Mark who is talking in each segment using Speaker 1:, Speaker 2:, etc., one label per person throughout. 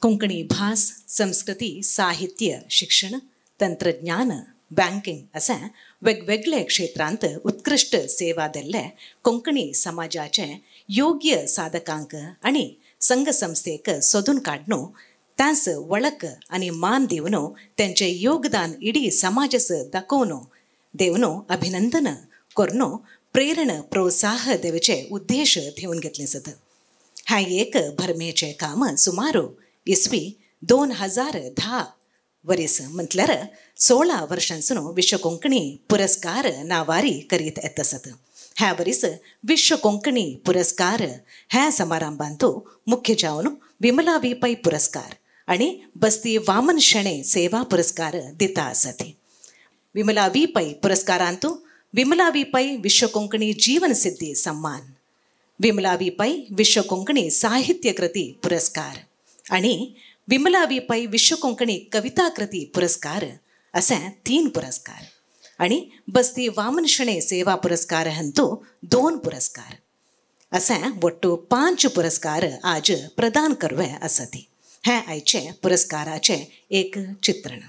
Speaker 1: कोंकणी भास, संस्कृती, साहित्य, शिक्षण, तंत्रज्ञान, बँकिंग अशा वेगवेगळ्या क्षेत्रांत उत्कृश्ट सेवा दिल्ले कोंकणी समाजाचे योग्य साधकांक आनी संघसंस्थेक सोदून काडून तांस वळख आनी मान दिवन तेंचे योगदान इडी समाजास दाखोवन देवन अभिनंदन करून प्रेरणा प्रोत्साह देवचे उद्देश घेवन घेतले सत. हें एक भरमेचें काम सुमार इसवी 2010 वरीस म्हटल्यार 16 वर्षांसून विश्व कोंकणी पुरस्कार नावारी करीत येत आसत. ह्या वरीस विश्व कोंकणी पुरस्कार ह्या समारंभांत मुख्य जावन विमला वी पै पुरस्कार आनी बस्ती वामन शेणे सेवा पुरस्कार दिता आसत. विमला वी पै पुरस्कारांत विमला वी पै विश्व कोंकणी जीवन सिद्धी सम्मान, विमला वी पै विश्व कोंकणी साहित्य कृती पुरस्कार आनी विमला वी पै विश्व कोंकणी कविता कृती पुरस्कार असे 3 पुरस्कार आनी बस्ती वामन शेणे सेवा पुरस्कार हंतू 2 पुरस्कार असे ಒಟ್ಟು 5 पुरस्कार आज प्रदान करवे आसती. हें आयचे पुरस्काराचे एक चित्रण.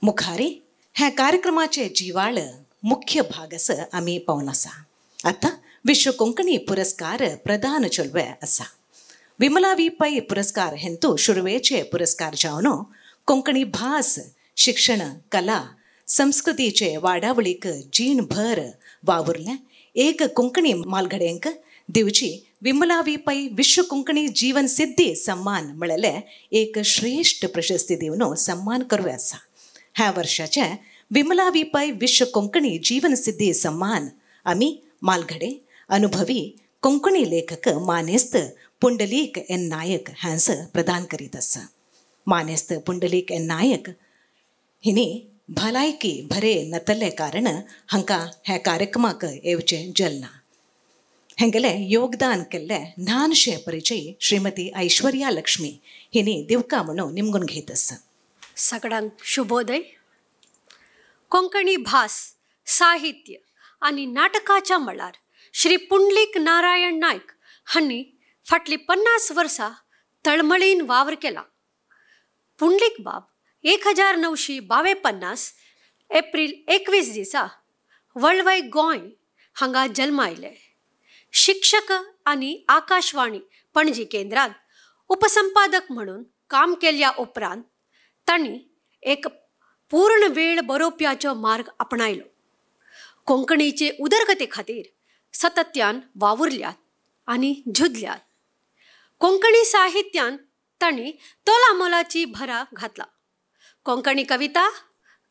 Speaker 1: मुखारी ह्या कार्यक्रमाचे जिवाळ मुख्य भाग आमी पावन आसा. आतां विश्व कोंकणी पुरस्कार प्रदान चलवे आसा. विमला वी पै पुरस्कार हेंतू सुरवेचे पुरस्कार जावन कोंकणी भास, शिक्षण, कला, संस्कृतीचे वाडावळीक जीणभर वावुरलें एक कोंकणी मालघड्यांक दिवची विमला वी पै विश्व कोंकणी जीवन सिद्धी सम्मान म्हळेले एक श्रेष्ठ प्रशस्ती दिवन सन्मान करूया आसा. ह्या वर्षाचे विमला वी पै विश्व कोंकणी जीवन सिद्धी सम्मान आमी मालघडे अनुभवी कोंकणी लेखक मानेस्त पुंडलीक एन नायक हांस प्रदान करीत आसा. मानेस्त पुंडलीक एन नायक हिनी भलायकी भरे नतले कारण हांकां ह्या कार्यक्रमाक येवचें जलना. हेंगेलें योगदान केल्लें ल्हानशें परिचय श्रीमती ऐश्वर्या लक्ष्मी हिनी दिवका म्हणून निमगून घेत आसा.
Speaker 2: सगळ्यांक शुभोदय. कोंकणी भास, साहित्य आनी नाटकाच्या मळार श्री पुंडलीक नारायण नायक हांणी फाटलीं 50 वर्सां तळमळीन वावर केला. पुंडलीक बाब 1952 एप्रील 21 दिसा वळवय गोंय हांगा जल्मा आयले. शिक्षक आनी आकाशवाणी पणजी केंद्रांत उपसंपादक म्हणून काम केल्या उपरांत तांणी एक पूर्ण वेळ बरोवप्याचो मार्ग आपणायलो. कोंकणीचे उदरगती खातीर सातत्यान वावुरल्यात आनी झुजल्यात. कोंकणी साहित्यान तांणी तोलामोलाची भरा घातला. कोंकणी कविता,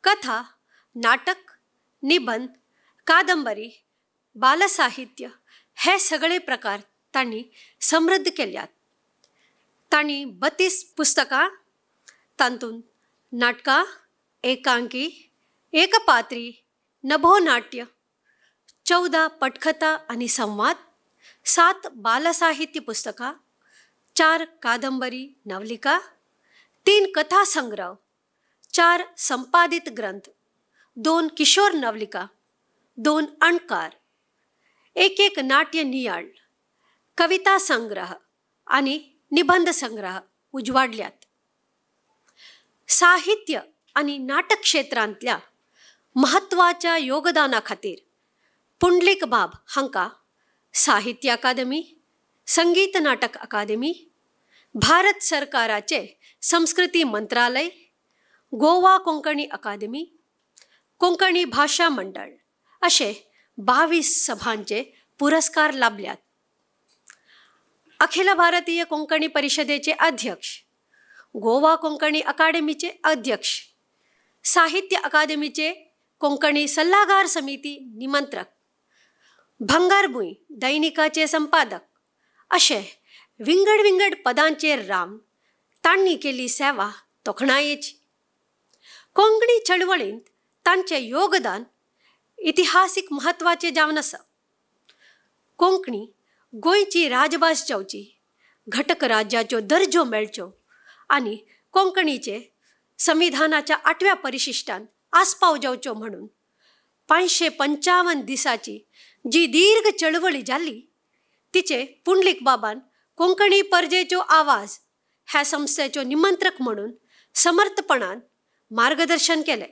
Speaker 2: कथा, नाटक, निबंध, कादंबरी, बालसाहित्य हे सगळे प्रकार तांणी समृद्ध केल्यात. तांणी 32 पुस्तकां, तातूंत नाटकां, एकांकी, एकपात्री, नभोनाट्य, 14 पटकथा आनी संवाद, 7 बालसाहित्य पुस्तकां, 4 कादंबरी नवलिका, 3 कथासंग्रह, 4 संपादित ग्रंथ, 2 किशोर नवलिका, 2 अणकार, 1 नाट्य नियाळ, कविता संग्रह आनी निबंध संग्रह उजवाडल्यात. साहित्य आनी नाटक क्षेत्रांतल्या म्हत्वाच्या योगदाना खातीर पुंडलीक बाब हांकां साहित्य अकादमी, संगीत नाटक अकादमी, भारत सरकाराचे संस्कृती मंत्रालय, गोवा कोंकणी अकादमी, कोंकणी भाशा मंडळ अशे 22 सभांचे पुरस्कार लाभल्यात. अखिल भारतीय कोंकणी परिषदेचे अध्यक्ष, गोवा कोंकणी अकादमीचे अध्यक्ष, साहित्य अकादमीचे कोंकणी सल्लागार समिती निमंत्रक, भंगारभूंय दैनिकाचे संपादक अशे विंगड विंगड पदांचेर रावन तांणी केल्ली सेवा तोखणायेची. कोंकणी चळवळींत तांचें योगदान इतिहासीक म्हत्वाचें जावन आसा. कोंकणी गोंयची राजभास जावची, घटक राज्याच्यो दर्जो मेळच्यो आनी कोंकणीचे संविधानाच्या 8व्या परिशिश्टांत आस्पाव जावचो म्हणून 555 दिसाची जी दीर्घ चळवळी जाली तिचे पुंडलीक बाबान कोंकणी परजेचो आवाज ह्या संस्थेच्यो निमंत्रक म्हणून समर्थपणान मार्गदर्शन केलें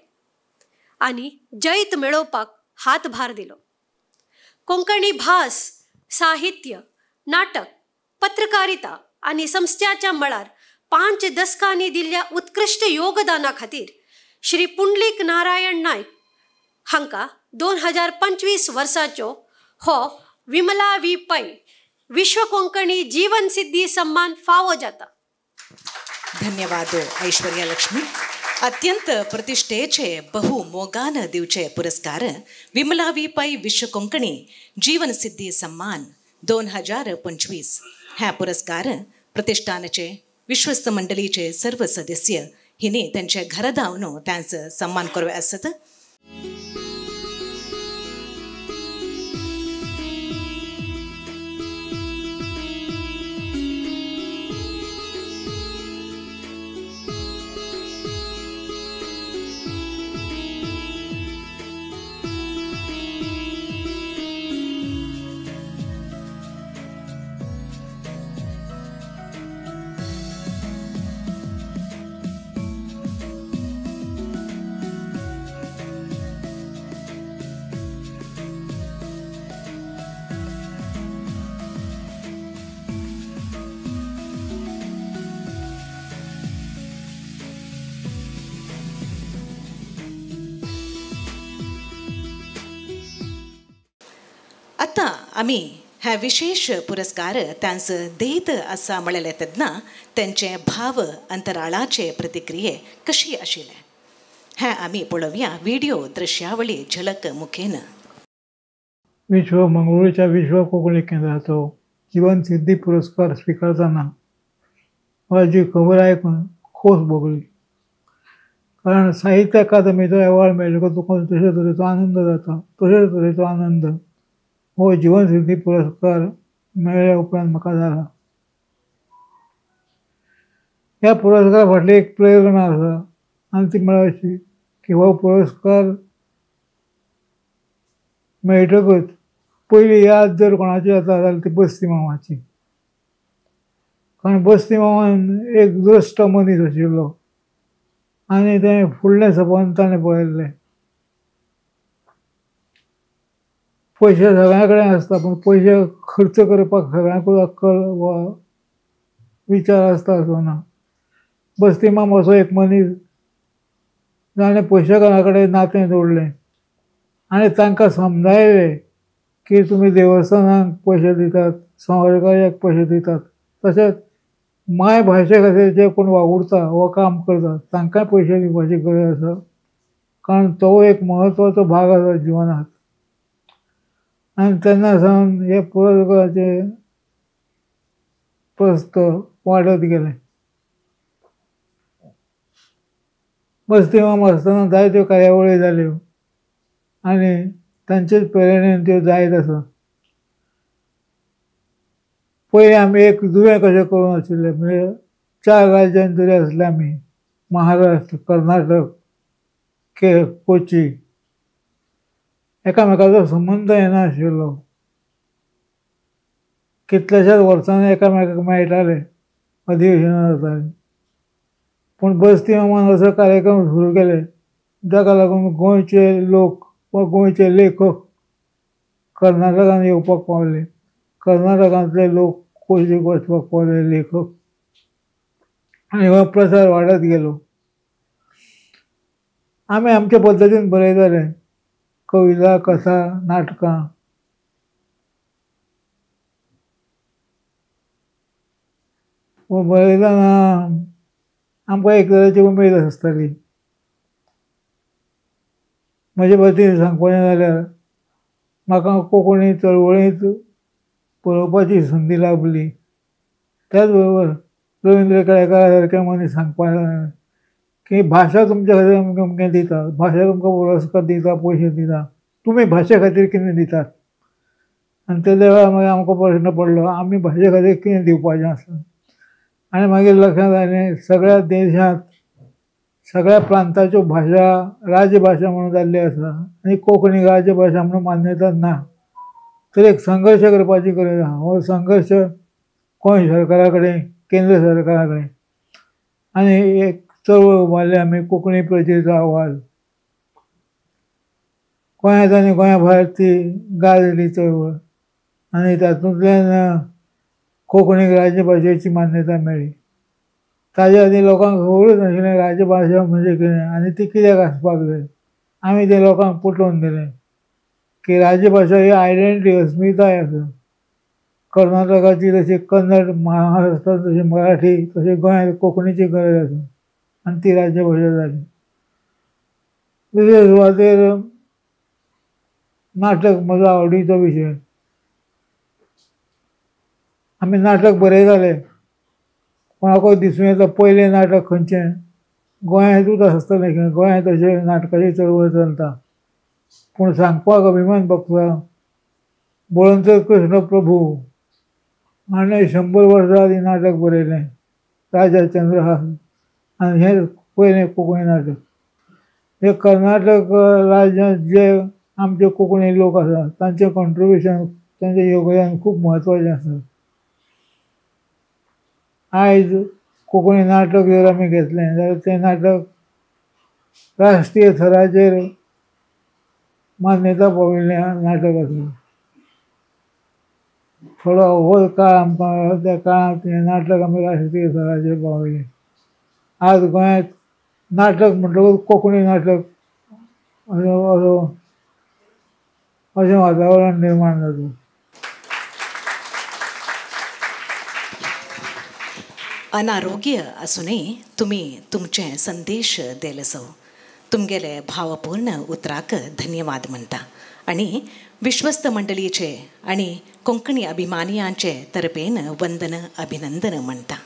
Speaker 2: आनी जैत मेळोवपाक हातभार दिलो. कोंकणी भास, साहित्य, नाटक, पत्रकारिता आनी संस्थेच्या मळार 5 दसकांनी दिल्ल्या उत्कृश्ट योगदाना खातीर श्री पुंडलीक नारायण नायक हांकां 2025 वर्साचो हो विमला वी पै विश्व कोंकणी जीवन सिद्धी सन्मान फावो जाता.
Speaker 1: धन्यवाद ऐश्वर्या लक्ष्मी. अत्यंत प्रतिष्ठेचे बहु मोगान दिवचे पुरस्कार विमला वी पै विश्व कोंकणी जीवन सिद्धी सन्मान 2025 ह्या पुरस्कार प्रतिष्ठानाचे विश्वस्त मंडळीचे सर्व सदस्य हिने त्यांच्या घरा धावन त्यांचं सन्मान करू असत. आता आम्ही ह्या विशेष पुरस्कार त्यांचं देत असा म्हळेले तेन्ना त्यांचे भाव अंतराळाचे प्रतिक्रिये कशी आशिल्ले हें आमी पळोवया व्हिडिओ दृश्यावळी झलक मुखेन.
Speaker 3: विश्व मंगळूरच्या विश्व कोंकणी केंद्राचो जीवन सिद्धी पुरस्कार स्विकारताना म्हाजी खबर आयकून खोस भोगली, कारण साहित्य अकादमीचो अवॉर्ड मेळ्ळो तुका तशे तरेचो आनंद जाता, तशे तरेचो आनंद हो जीवन सिद्धी पुरस्कार मेळ्ळ्या उपरांत म्हाका जाला. ह्या पुरस्कारा फाटली एक प्रेरणा आसा आनी ती म्हळ्यार अशी की हो पुरस्कार मेळटकच पयली याद जर कोणाची जाता जाल्यार ती बस्ती मामाची, कारण बस्ती मामान एक द्रश्ट मनीस आशिल्लो आनी तें फुडलें सपन ताणें पळयल्लें. पयशे सगळ्यां कडेन आसता पूण पयशे खर्च करपाक सगळ्यांकूच अक्कल वा विचार आसता असो ना. बस्ती माम असो एक मनीस जाणें पयशेकारा कडेन नातें जोडलें आनी तांकां समजायलें की तुमी देवस्थानाक पयशे दितात, समाजकार्याक पयशे दितात, तशेंच मायभाशे खातीर जे कोण वावुरता वा काम करता तांकांय पयशे दिवपाची गरज आसा, कारण तो एक म्हत्वाचो भाग आसा जिवनांत. आनी तेन्ना सावन हे पुरस्काराचे प्रस्थ वाडत गेलें. बस्ती माम आसतना जायत्यो कार्यावळी जाल्यो आनी तांचेच प्रेरणेन त्यो जायत आसा. पयलीं आमी एक जुवें कशें करून आशिल्ले, म्हणजे 4 राज्यान तरी आसले आमी, महाराष्ट्र, कर्नाटक, कोची, एकामेकाचो संबंद येना आशिल्लो. कितल्याशाच वर्सांनी एकामेकाक मेळटाले, अधिवेशनां जातालीं. पूण बस्ती मामान असो कार्यक्रम सुरू केले जाका लागून गोंयचे लोक वा गोंयचे लेखक कर्नाटकान येवपाक पावले, कर्नाटकांतले लोक कोचीक वचपाक पावले लेखक, आनी हो प्रसार वाडत गेलो. आमी आमच्या पद्दतीन बरयताले कविता, कथा, नाटकां. बरयतना आमकां एक तरेची उमेद आसताली. म्हजे पद्दतीन सांगपाचें जाल्यार म्हाका कोंकणी चळवळींत बरोवपाची संदी लाभली. त्याच बरोबर रवींद्र केळेकारा सारके मनीस सांगपाक की भाशा तुमच्या खातीर अमकें अमकें दिता, भाशा तुमकां पुरस्कार दिता, पयशे दिता, तुमी भाशे खातीर कितें दितात? आनी ते वेळार मागीर आमकां प्रश्न पडलो आमी भाशे खातीर कितें दिवपाचें आसा. आनी मागीर लक्षांत आयलें सगळ्या देशांत सगळ्या प्रांताच्यो भाशा राजभाशा म्हणून जाल्ली आसा आनी कोंकणी राजभाशा म्हणून मान्यता ना, तर एक संघर्श करपाची गरज आसा. हो संघर्श गोंय सरकारा कडेन, केंद्र सरकारा कडेन आनी एक चळवळ उबारली आमी, कोंकणी प्रजेचो आवाज. गोंयांत आनी गोंया भायर ती गाजली चळवळ आनी तातूंतल्यान कोंकणीक राजभाशेची मान्यताय मेळ्ळी. ताज्या आदीं लोकांक खबरूच नाशिल्लें राजभाशा म्हणजे कितें आनी ती कित्याक आसपाक जाय. आमी तें लोकांक पटोवन दिलें की राजभाशा ही आयडेंटिटी, अस्मिताय आसा. कर्नाटकाची जशी कन्नड, महाराष्ट्रांत जशी मराठी, तशी गोंयांत कोंकणीची गरज आसा आनी ती राजभाशा जाली. दुसरे सुवातेर नाटक म्हजो आवडीचो विशय. आमी नाटक बरयताले. कोणाकूय दिसूं येता पयलें नाटक खंयचें, गोंयांतूच आसतलें, गोंयांत अशें नाटकाची चळवळ चलता. पूण सांगपाक अभिमान भोगता, बळवंत कृष्ण प्रभू हाणें 100 वर्सां आदीं नाटक बरयलें, राजा चंद्रहास, आनी हें पयलें कोंकणी नाटक. हे कर्नाटक राज्यांत जे आमचे कोंकणी लोक आसा तांचें कॉन्ट्रिब्युशन, तांचें योगदान खूब म्हत्वाचें आसा. आयज कोंकणी नाटक जर आमी घेतलें जाल्यार तें नाटक राष्ट्रीय थराचेर मान्यता पाविल्लें नाटक आसा. थोडो हो काळ आमकां, त्या काळांत हें नाटक आमी राष्ट्रीय थराचेर पावयलें. आज गोंयांत नाटक म्हणटकूच कोंकणी नाटक असो अशें वातावरण निर्माण जाता.
Speaker 1: अनारोग्य आसूनय तुमी तुमचे संदेश दिले सो तुमगेले भावपूर्ण उतराक धन्यवाद म्हणटा आनी विश्वस्त मंडळीचे आनी कोंकणी अभिमानियांचे तरपेन वंदन अभिनंदन म्हणटा.